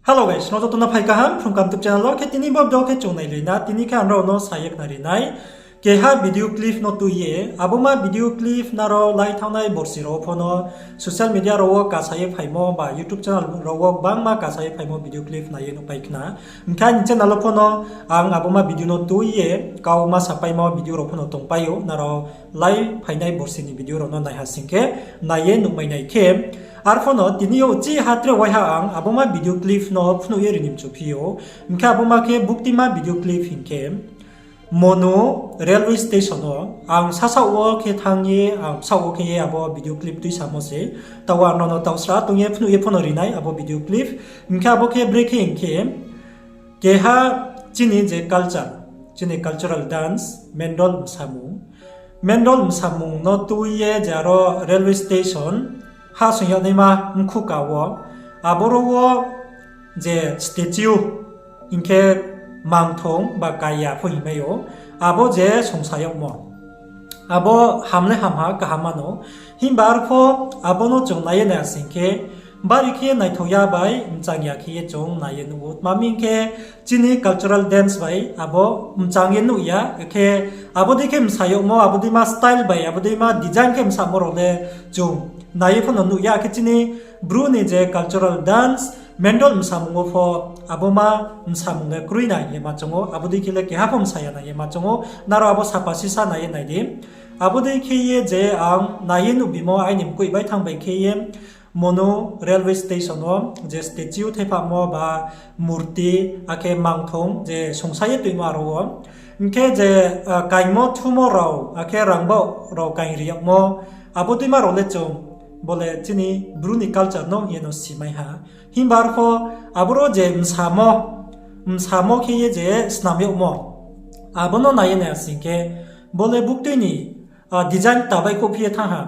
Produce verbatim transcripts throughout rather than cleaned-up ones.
Hello guys, nrao joto no phai kaham Phrung Kaham YouTube channel wo. Khe tini bo video khe chung nailai na, tini khe ang nrao no sa ye khnari nai keha video clip no tui ye, abo ma video clip nrao láithangnai borsi rao pho no social media rao wo kasa ye phaimo ba YouTube channel rao wo gbangma kasa ye phaimo video clip nai ye nuhpai khna. Hing khe aini channel wo pho no ang abo ma video no tui ye kau ma sapaimo video rao pho no tongpai ou, nrao lái phainai borsi ni video rao no naiha sing khe nai ye nuhmai nai khe. Arphuh no tini yo uchih ha tre waiha ang abo ma video clip no phnuh ye ri ni mchu phi ou. Hing khe abo ma khe buktima video clip hing khe, Monu railway station wo ang sasaoh wo khe thanng ye, ang bsaoh wo khe ye abo video clip tuisamo se. Taoh ang nrao no taoh sra tong ye phnuh ye pho no ri nai abo video clip. Hing khe abo khe brekhe hing khe, keha chini je culture, chini cultural dance, Mendol bsamung. Mendol bsamung no tui ye je aro railway station, hahsoing yagnaima mkhu ka wo, aboro wo je statue, hing khe mangthong ba kaiya pho hingmai ou, abo je songsa yagmo. Abo ham le ham ha, kaham mano. Himba arpho abo no chung nai ye nai sing khe, bari khe naithao ya bai mchang ya khe ye chung nai ye nuh ou. Tma hing khe, chini cultural dance bai abo mchang ye nuh ya, khe abo dei khe bsa yagmo, abo dei ma style bai, abo dei ma design khe bsamo rao le chung nai ye pho no nuh ya, khe chini Bru ni je cultural dance, Mendol bsamung wo pho abo ma bsamung le kroi nai ye ma choung ou, abo dei khe le keha pho bsa ya nai ye ma choung ou, nrao abo sapa sisa nai ye nai di. Abo dei khe ye je ang nai ye nuhbimo aini mkoih bai thanng bai khe ye, Monu railway station wo je statue thaiphamo ba murti, akhe mangthong je songsa ye tuimo aro wo. Hing khe je, ah, kaingmo thumo rao, akhe rangbaoh rao kaing ri yagmo, abo deima rao le chung bo le chini Bru ni culture no hing ye no simai ha. Himba arpho aboro je bsamo, bsamo khe ye je snam yagmo, abo no nai ye nai sing khe, bo le buktui ni, ah, design kta baihkhouh phi ye thanng ha,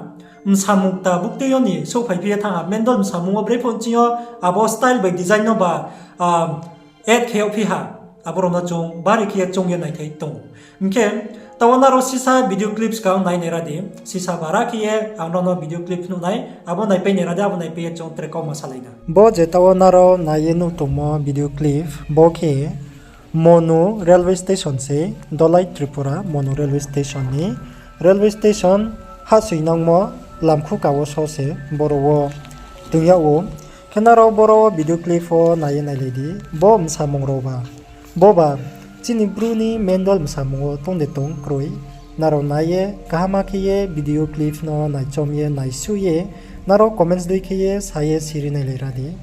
bsamung kta buktui yo ni souhphai phi ye thanng ha, Mendol bsamung wo brephuh ching yo abo style bai design no ba, ah, add khe yag phi ha, abo rao no chung bari khe ye choung ye naithai tong ou. Hing khe, taoh wo nrao sisa video clip skang nai nai ra di, sisa bara khe ye ang nrao no video clip phnuh nai, abo naipai nai ra di, abo naipai ye chung tre kauma salai na. Bo je taoh wo nrao nai ye nuh tongmo video clip, bo khe Monu railway station se, Dhalai Tripura Monu railway station ni, railway station hahsoingnangmo lamkhu ka wo so se boro wo tong yag ou. Khe nrao boro wo video clip wo nai ye nailai di, bo bsamung rao ba, bo ba chini Bru ni Mendol bsamung wo tong de tong kroi, nrao nai ye kaham khe ye video clip no naichom ye naisuh ye, nrao comments dei khe ye sa ye siri nailai ra di.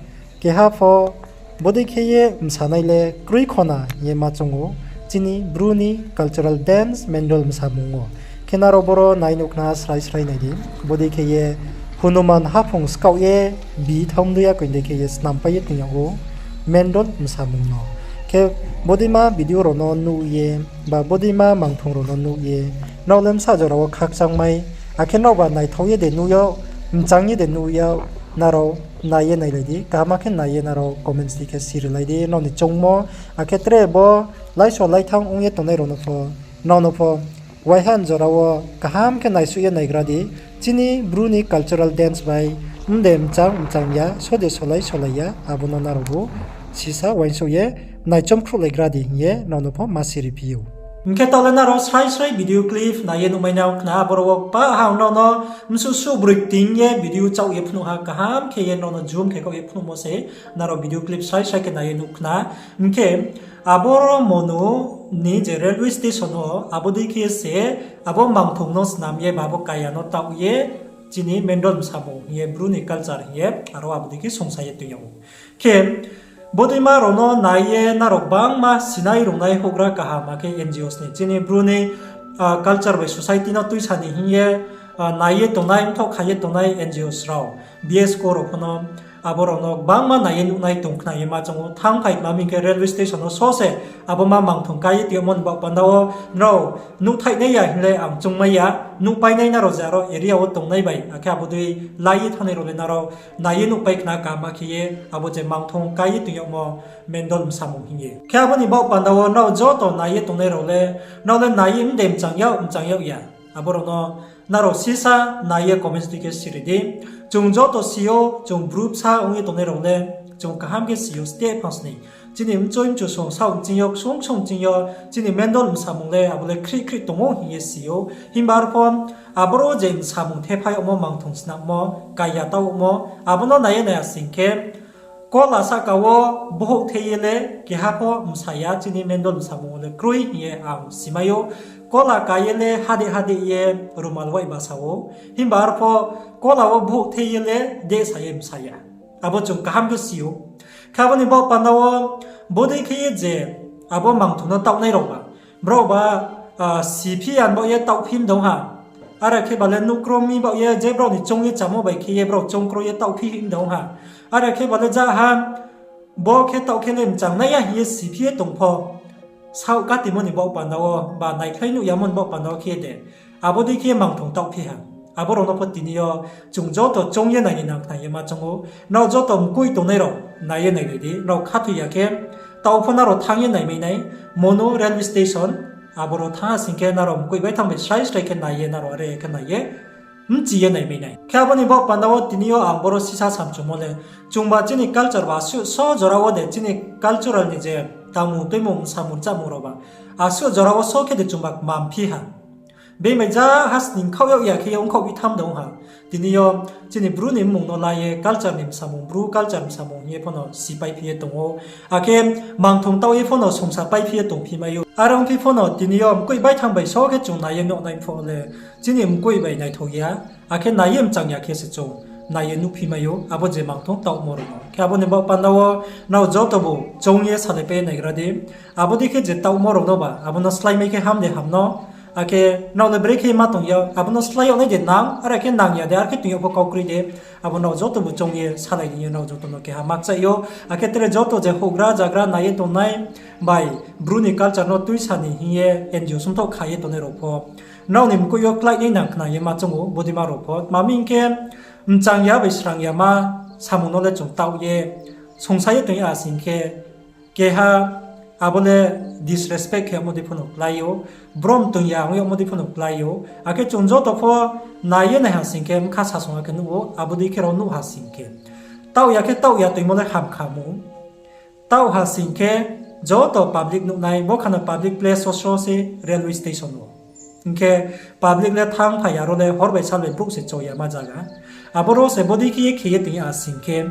Keha pho bodei khe ye bsanai le kroi khona hing ye ma choung ou, chini Bru ni cultural dance Mendol bsamung wo. Khe nrao boro nai nuh khna srai srai nai di. Bodei khe ye Hanuman haphung skaoh ye bi thaomdui ya koing dei khe ye snampai ye tong yag ou Mendol bsamung no. Khe bodeima video rao no nuh ye, ba bodeima mangthong rao no nuh ye, nrao le bsa jora wo khakchangmai, akhe nraoba naithao ye de nuh yag, mchang ye de nuh yag, nrao nai ye nailai di, kaham khe nai ye nrao comments dei khe sirilai di, nrao ni choungmo, akhe tre bo laiso laithanng ong ye tongnai rao no pho, nrao no pho, waiha jora wo kaham khe naisuh ye naigra di, chini Bru ni cultural dance bai, mde mchang mchang ya, sode solai solai ya, abo no nrao bo sisa uaingsouh ye naichom khruhlaigra di hing ye nrao no pho ma siri phi ou. Hing khe taoh le nrao srai srai video clip nai ye nuhmai nai khna, aboro wo kpa ha nrao no msuh suh broi kting ye video chaoh ye phnuh ha, kaham khe ye nrao no zoom khe kaoh ye phnuhmo se, nrao video clip srai srai khe nai ye nuh khna. Hing khe aboro Monu ni je railway station wo, abo dei khe se abo mangthong no snam ye ba abo kaya no taoh ye chini Mendol bsamung hing ye Bru ni culture hing ye aro abo dei khe songsa ye tong yag ou. Khe bodeima rao no nai ye nrao gbangma sinai rungnai houhgra kaham akhe N G Os ni chini Bru ni, ah, culture bai society no tuisa ni hing ye, ah, nai ye tongnai, mthoh kha ye tongnai N G Os rao, B S K rao pho no, abo rao no gbangma nai ye nuhnai tong khna ye ma choung ou. Thanngphai tma hing khe railway station wo so se abo ma mangthong kai ye tongmo ni baoh panda wo nrao nuhthaih nai ya hing le ang choungmai ya, nuhpai nai nrao je aro area wo tongnai bai, akhe abo dei lai ye thanngnai rao le nrao nai ye nuhpai khna kaham khe ye abo je mangthong kai ye tong yagmo Mendol bsamung hing ye. Khe abo ni baoh panda wo nrao joto nai ye tongnai rao le, nrao le nai ye mde mchang yag, mchang yag ya, abo rao no nrao sisa nai ye comments dei khe siri di. Chung joto si ou, chung Bru bsa ong ye tongnai rao le, Chung kaham khe si ou, steh phang sning. Chini mchoi mchu song saoh nching yo, ksung ksung nching yo, chini mendol msamung le abo le khrih khrih tong ou hing ye si ou. Himba arpho aboro je msamung thephai yagmo, mangthong snammo, kaiya taohmo, abo no nai ye nai ya sing khe, kola sahka wo bohouh thei ye le keha pho msa ya, chini mendol msamung wo le kroi hing ye ang simai ou. Kola ka ye le hadeh hadeh ye rumal wai basa ou. Himba arpho kola wo bohouh thei ye le dehsa ye msa ya. Abo chung kaham khe si ou. Khe abo ni baoh panda wo bodei khe ye je abo mangthong no taohnai rao ba, brao ba, siphi ya ni baoh ye taohphi mdong ha. Are khe ba le nouhkro mi baoh ye je brao ni choung ye chámo bai khe ye brao choungkro ye taohphi mdong ha. Are khe ba le ja ha, bo khe taoh khe le mchang nai ya hing ye siphi ye tong pho, saoh katimo ni baoh panda wo ba naikhlai nuh yamo ni baoh panda wo khe de, abo dei khe mangthong taohphi ha. Abo rao no pho tini yo chung joto choung ye nai ni nang khna ye ma choung ou. Nrao joto mkoih tongnai rao nai ye nailai di, nrao khathoi ya khe taoh pho nrao thanng ye naimai nai, Monu railway station, aboro thanng ha sing khe nrao mkoih baithang bai srai srai khe nai ye, nrao are khe nai ye mchi ye naimai nai. Khe abo ni baoh panda wo tini yo ang boro sisa samchumo le, chungba chini culture ba asuh so jora wo de chini cultural ni je tangmung tuimung, msamung rchamung rao ba asuh jora wo so khe de chungba kma mphi ha. Bini bai ja ha sning khaoh yag ya khe ye ongkhaoh bi tham de ong ha. Tini yo chini Bru ni mmung no la ye culture ni msamung, Bru culture msamung hing ye pho no sipaiphi ye tong ou. Akhe mangthong taoh ye pho no songsa paiphi ye tongphi mai ou. Are ongphi pho no tini yo mkoih baithang bai so khe chung nai ye nuh nai pho le, chini mkoih bai naithou ya, akhe nai ye mchang ya khe se chung nai ye nuhphi mai ou, abo je mangthong taohmo rao no. Khe abo ni baoh panda wo nrao joto bu choung ye salaipai naigra di. Abo dei khe je taohmo rao no ba, abo no sláimai khe ham de ham no. Akhe nrao le brekhe ma tong ya, abo no slái yag nai de nang, are khe nang ya de, are khe tong yag pho kau kroi de. Abo nrao joto bu choung ye salai ni ye nrao joto no keha makchaih ou. Akhe tre joto je houhgra zagra nai ye tongnai bai Bru ni culture no tuisa ni hing ye N G O sumthoh kha ye tongnai rao pho, nrao ni mkoih yo kláinai nang khna ye ma choung ou, bodeima rao pho. Tma hing khe, mchang ya bai srang yama samung no le chung taoh ye songsa ye tong ya sing khe, keha abo le disrespect khe yagmo dei pho no klái ou, brom tong ya ong yagmo dei pho no klái ou. Akhe chung joto pho nai ye nai ha sing khe, bkha sasong ha khe nuh ou, abo dei khe rao nuh ha sing khe, taoh ya khe taoh ya tongmo le ham kha mou. Taoh ha sing khe joto public nuhnai, bo khano public place so so se railway station wo. Hing khe public le thanng phai ya ro le hor bai sal bai brouh se cho yama zaga. Aboro se bodei khe ye khe ye tong ya sing khe,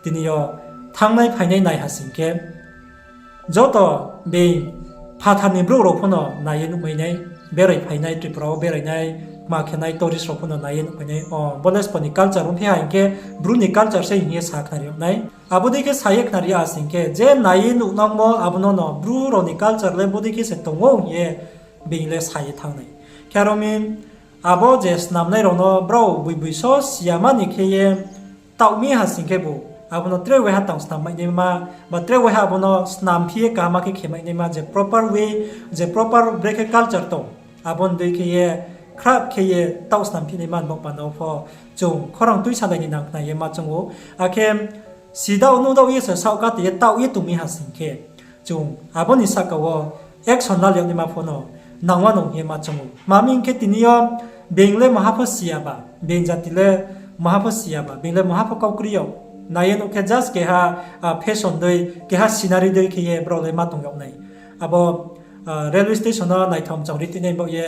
tini yo thanngnai phainai nai ha sing khe, joto being phathar ni brouh rao pho no nai ye nuhmai nai, berai phainai, Tripura wo berai nai, kma khe nai, tourist rao pho no nai ye nuhmai nai, o, bo le sbo ni culture ongphi ha hing khe, Bru ni culture se hing ye sa khnari yag nai. Abo dei khe sa ye khnari ya sing khe, je nai ye nuhnangmo abo no no Bru rao ni culture le bodei khe se tong ou hing ye being le sa ye thanng nai. Khe aro mi abo je snamnai rao no brao boi boi so si yama ni khe ye taoh mi ha sing khebu, abo no tre waiha tang snam mai naima, ba tre waiha abo no snamphi ye kaham khe khe mai naima, je proper way, je proper brekhe culture tong, abo ni dei khe ye khrap khe ye taoh snamphi naima ni baoh panda wo pho chung khorang tuisalai ni nang khna ye ma choung ou. Akhe sidaoh nuhdaoh ye se saohkate ye taoh ye tong mi ha sing khe, chung abo ni sahka wo action lali yag naima pho no nang wanou hing ye ma choung ou. Tma hing khe tini yo being le maha pho si ya ba, being jati le maha pho si ya ba, being le maha pho kau kroi yag. Nai ye nuh khe just keha fashion dei, keha scenery dei khe ye brao le ma tong yag nai. Abo railway station no naithom chong ri tinai baoh ye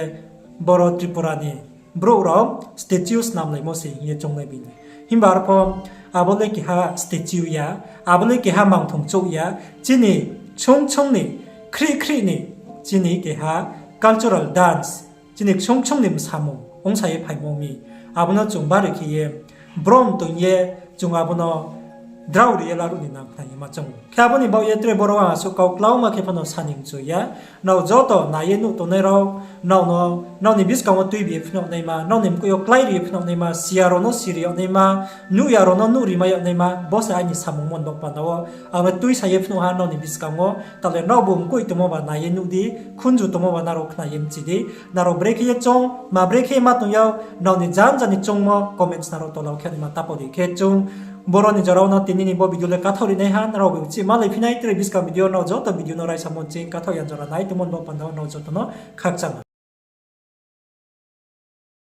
boro Tripura ni brouh rao statue snamlaimo se hing ye choungnai bini. Himba arpho abo le keha statue ya, abo le keha mangthong chouh ya, chini ksung ksung ni, khrih khrih ni, chini keha cultural dance, chini ksung ksung ni msamung ongsa ye phaimo mi. Abo no chung bari khe ye brom tong ye chung abo no drao ri ye laruh ni nang khna ye ma choung ou. Khe abo ni baoh ye tre boro ang asuh kau klauma khe pho no sa ni mchu ya. Nrao joto nai ye nuh tongnai rao, nrao no, nrao ni buskang wo tuibi ye phnuh naima, nrao ni mkoih yo klái ri ye phnuh naima, si ya rao no si ri yag naima, nuh ya rao no nuh ri mai yag naima, bo se aini samungmo ni baoh panda wo. Ang le tuisa ye phnuh ha nrao ni buskang wo, tale nraobu mkoih tongmo ba nai ye nuh di, khunju tongmo ba nrao khna ye mchi di, nrao brekhe ye choung, ma brekhe ye ma tong yag, nrao ni janja ni choungmo comments nrao tola wo khe naima tapo di. Khe chung boro ni jora wo no tini ni bo video le kathaoh ri nai ha, nrao bo chih malaiphi nai, tre buskang video nrao joto video no raisamo ching kathaoh ya jora nai tongmo ni baoh panda wo nrao joto no khakchang ha.